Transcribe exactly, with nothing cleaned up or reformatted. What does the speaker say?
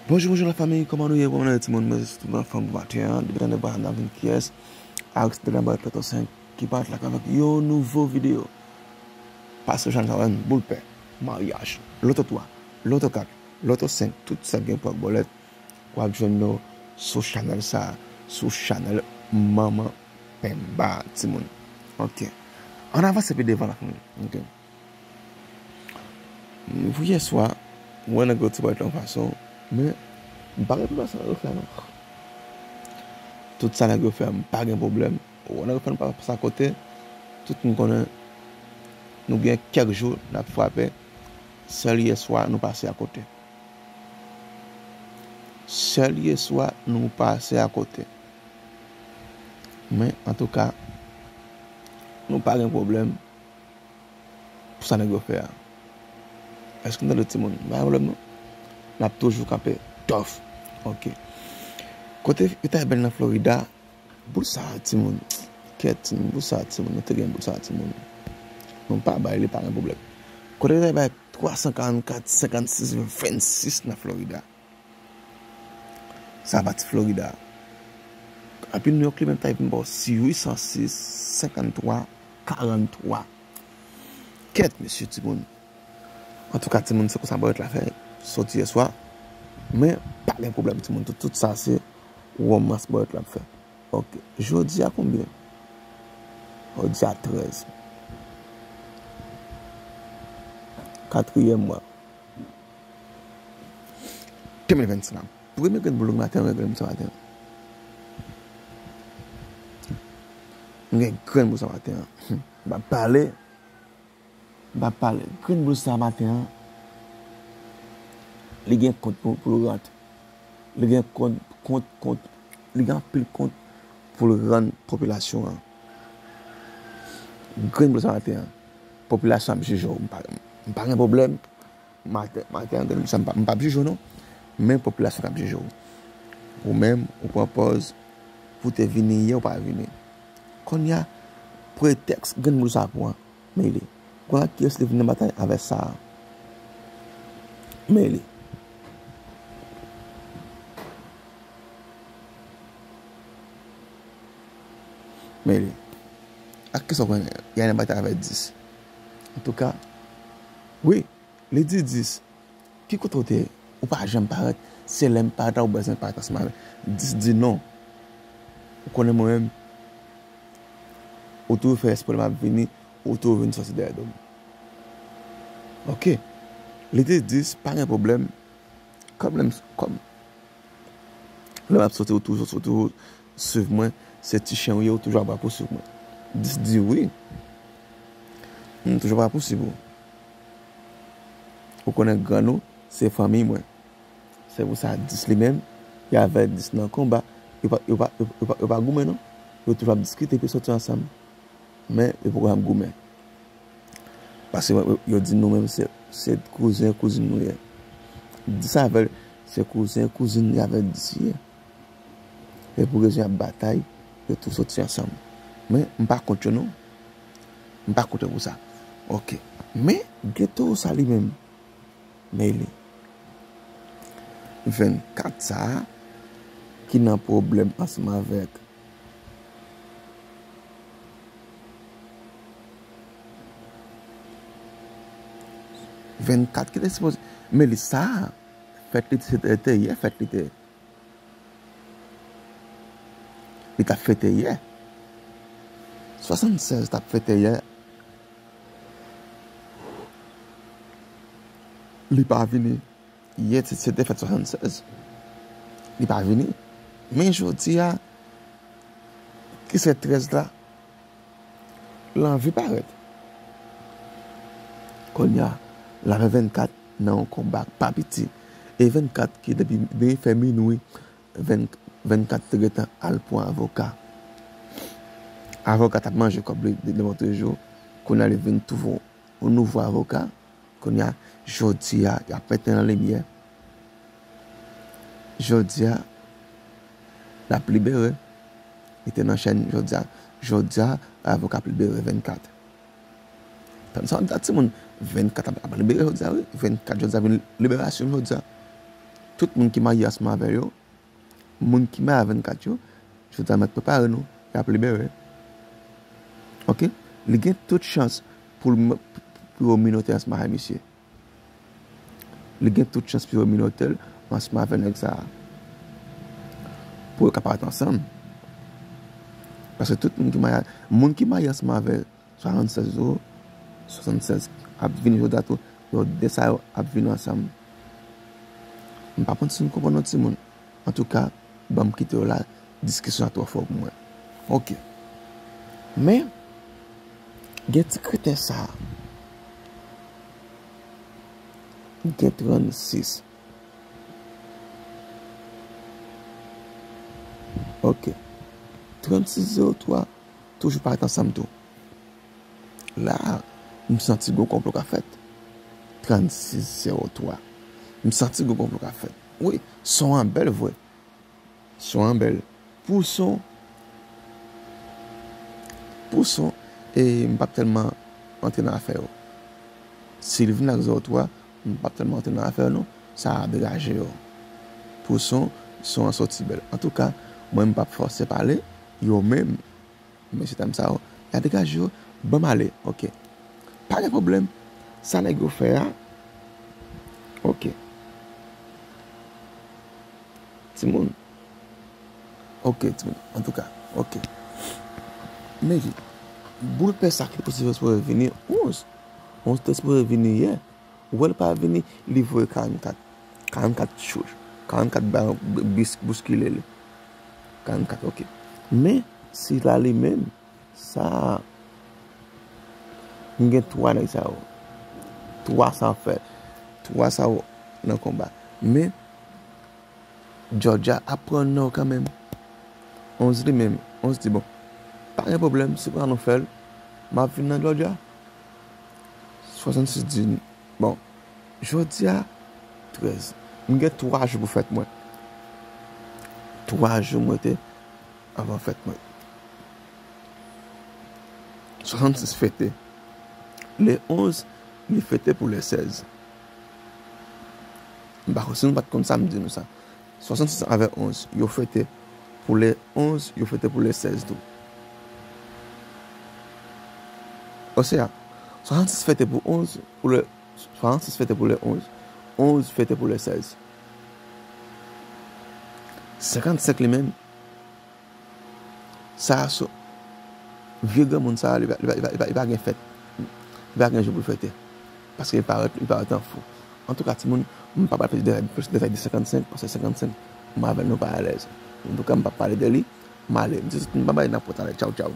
Bonjou, bonjou lafanmi, kòman nou ye? Kòman nou ye timoun? Mwen se tout anfòm pou maten an. Depi tande vwa n ap vin kiyès? Aristide nan Barèt Loto senk ki parèt la avèk yon nouvo videyo. Pase sou chanèl sa, w ap jwenn boul pè, maryaj, loto twa, loto kat, loto senk, tout sa k gen pou ak bòlèt, w ap jwenn yo sou chanèl sa, sou chanèl Manman Penba, timoun. Ok. Ann avanse pi devan lafanmi. Ok. Pou yè swa, mwen nèg yo ti parèt yon fason, men m pa gen pwoblèm sa nèg yo fè non. Tout sa nèg yo fè, m pa gen pwoblèm. Ou wè nèg yo fè n pa pase akote, tout moun konnen nou gen kèk jou n ap frape, sèl yè swa nou pase akote. Sèl yè swa nou pase akote. Men, antouka, nou pa gen pwoblèm pou sa nèg yo fè a. Èske n tande timoun? Pa gen pwoblèm non. N ap toujou kanpe tòf. Ok. Kote yo ta bèl nan Florida, boul sa a timoun. Kèt timoun, boul sa a timoun. Nou te gen boul sa a timoun. Nou pa bay li, pa gen pwoblèm. Kote yo ta bay twa san karannkat, senkannsis, vennsis nan Florida. Sa a pati Florida. Anpi New York li menm ta vin ba w si uit san sis, senkanntwa, karannwa. Kèt, mesye timoun. Antouka, timoun, se konsa bòlèt la fè soti yè swa. Men, pa gen pwoblèm, timoun. Tout, tout sa, se wòmas bòlèt la ap fè. Ok. Jodi a konbyen? Jodi a trèz. Katriyèm mwa. De mil vennsenk la. Premye grenn boul maten an, grenn boul sa maten an. M gen grenn boul sa maten an. M ap pale. M ap pale. Grenn boul sa maten an, li gen kont pou, pou l rant. Li gen kont, kont, kont. Li gen anpil kont pou l rann popilasyon an. Grenn boul sa maten an, popilasyon ap jije w. M pa, m pa gen pwoblèm. Maten, maten an, grenn boul sa, m pa, m p ap jije w non. Men popilasyon k ap jije w. Ou menm, ou pran pòz pou te vini yè, ou pa vini. Kounye a, pretèks grenn boul sa pran, men li. Kounye a, kiyès li vin nan batay avè sa a? Men li. Men li. Ak kisa w konnen? Y a nan batay avè dis. Antouka, wi, li di dis. Ki kote w te ye? Ou pa janm parèt. Se lè m parèt la ou bezwen parèt ansanm avè m. Dis di non. Ou konnen mwen menm, ou toujou fè espre m ap vini, ou toujou vin sòti dèyè do m. Ok. Li te dis, pa gen pwoblèm. Kòm lè m, kòm lè m ap sòti, ou toujou, ou toujou swiv mwen. Se ti chen ou ye, ou toujou ap pouswiv mwen. Dis di wi. M toujou ap pouswiv ou. Ou konnen grann ou, se fanmi mwen. Se pou sa dis li menm, y avè dis nan konba. Yo pa, yo pa, yo, yo pa, yo pa goumen non. Yo toujou ap diskite pou yo sòti ansanm. Men, yo poko janm goumen. Paske yo, yo di nou menm se, se kouzen, kouzin nou ye. Dis avè l, se kouzen, kouzin li avè dis ye. E pou rezon y ap batay, yo tou sòti ansanm. Men, m pa kont yo non. M pa kont yo pou sa. Ok. Men, gen towo sa li menm. Men li. Vennkat sa a, ki nan pwoblèm ansanm avèk vennkat ki te sipoze, men li sa a, fèt li se te, te yè, fèt li te. Li t ap fete yè. Swasannsèz t ap fete yè. Li pa vini. Yè se, se te fèt swasannsèz. Li pa vini. Men jodi a, ki se trèz la, l anvi parèt. Kounye a, l avè vennkat nan yon konba k pa piti. E vennkat ki depi byen fè minwi, venn, vennkat te gentan al pran avoka. Avoka t ap manje kòb li de, de lòt jou. Kounye a, li vin twouve yon nouvo avoka. Kounye a, jodi a, y ap mete nan limyè. Jodi a, l ap libere. Li te nan chèn jodi a. Jodi a, avoka ap libere vennkat. Tande sa w ap di a timoun, vennkat ap, ap libere jodi a, wi. Vennkat jodi a vin liberasyon jodi a. Tout moun ki marye ansanm avè yo, moun ki marye a vennkat yo, jodi a mèt prepare nou, y ap libere. Oke? Li gen tout chans pou l m-, pou yo minotè ansanm avè misye. Li gen tout chans pou yo minotè l ansanm avè nèg sa a. Pou yo ka parèt ansanm. Paske tout moun ki marye, moun ki marye ansanm avè swasannsèz yo, swasannsèz ap vini jodi a tou, yo de sa yo ap vini ansanm. M pa konn si nou konprann non timoun. Antouka, ban m kite yo la, diskisyon an twò fò pou mwen. Oke. Men, gen ti kreten sa a. Gen trannsis. Oke. Trannsis zewo twa, toujou parèt ansanm tou. La, m santi gwo konplo ka fèt. Trannsis zewo twa. M santi gwo konplo ka fèt. Wi, son an bèl vre. Son an bèl. Pou son, pou son, e m p ap tèlman antre nan afè yo. Si l vin ak zewo twa, m p ap tèlman antre nan afè yo non. Sa a degaje yo. Pou son, son an soti bèl. Antouka, mwen m p ap fòse pale, yo menm, mesye dam sa yo, y a degaje yo, ban m ale, oke. Pa gen pwoblèm. Sa nèg yo fè a, oke. Timoun. Oke, timoun. Antouka, oke. Men, boul pè sa ki te sipoze vini onz. Onz te sipoze vini yè. Ou wè l pa vini, li voye karannkat. Karannkat chouch. Karannkat ba bis-, bouskile li. Karannkat, oke. Men, sila li menm, sa, m gen twa nèg sa yo. Twa sa fè. Twa sa yo nan konba. Men, Georgia ap pran nò kanmenm. Onz li menm, onz di, bon, pa gen pwoblèm, si pran nou fè l, m ap vin nan Georgia. Swasann sis di, bon, jodi a, trèz. M gen twa jou pou fèt mwen. Twa jou m rete anvan fèt mwen. Swasann sis fete. Le onz, li fete pou le sèz. M pa konn si nou pa t konn sa, m di nou sa. Swasann sis avè onz, yo fete pou le onz, yo fete pou le sèz tou. Osea, swasann sis fete pou onz, pou le, swasann sis fete pou le onz, onz fete pou le sèz. Senkannsenk li menm, sa a so, vye granmoun sa a, li pa, li pa, li pa, li pa, li pa gen fèt. Li pa gen jou pou l fete. Paske li parèt, li parèt an fou. Antouka, timoun, m pa pral plis detay, plis detay de senkannsenk, paske senkannsenk, mwen avè l nou pa alèz. Antouka, m p ap pale de li, m ale. M di tout moun babay, n ap pran talè. Tchaw, tchaw.